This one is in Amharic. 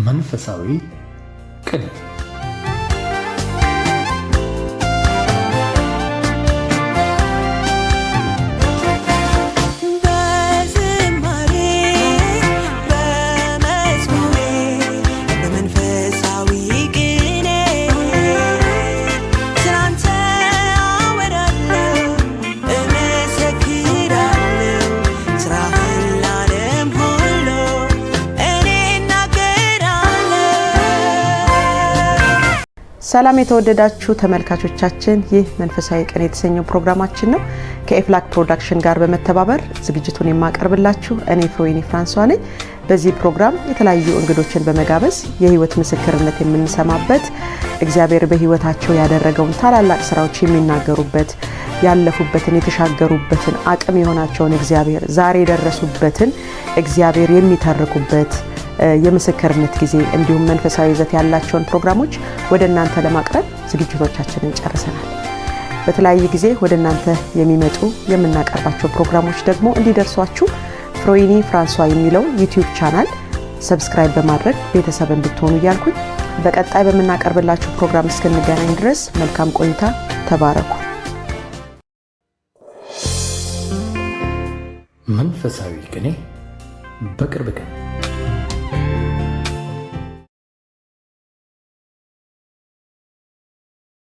መንፈሳዊ ቅኔ። በዝማሬ በመዝሙሬ በመንፈሳዊ ቅኔ ስላንተ አወራለሁ፣ እመሰክራለሁ፣ ስራህን ለዓለም ሁሉ እኔ እናገራለሁ። ሰላም የተወደዳችሁ ተመልካቾቻችን፣ ይህ መንፈሳዊ ቅኔ የተሰኘው ፕሮግራማችን ነው። ከኤፍላክ ፕሮዳክሽን ጋር በመተባበር ዝግጅቱን የማቀርብላችሁ እኔ ፍሮይኒ ፍራንሷ ነኝ። በዚህ ፕሮግራም የተለያዩ እንግዶችን በመጋበዝ የህይወት ምስክርነት የምንሰማበት፣ እግዚአብሔር በህይወታቸው ያደረገውን ታላላቅ ስራዎች የሚናገሩበት፣ ያለፉበትን፣ የተሻገሩበትን፣ አቅም የሆናቸውን እግዚአብሔር፣ ዛሬ የደረሱበትን እግዚአብሔር የሚተርኩበት የምስክርነት ጊዜ እንዲሁም መንፈሳዊ ይዘት ያላቸውን ፕሮግራሞች ወደ እናንተ ለማቅረብ ዝግጅቶቻችንን ጨርሰናል። በተለያየ ጊዜ ወደ እናንተ የሚመጡ የምናቀርባቸው ፕሮግራሞች ደግሞ እንዲደርሷችሁ ፍሮይኒ ፍራንሷ የሚለው YouTube channel subscribe በማድረግ ቤተሰብ እንድትሆኑ እያልኩኝ በቀጣይ በምናቀርብላችሁ ፕሮግራም እስክንገናኝ ድረስ መልካም ቆይታ፣ ተባረኩ። መንፈሳዊ ቅኔ በቅርብ ቀን።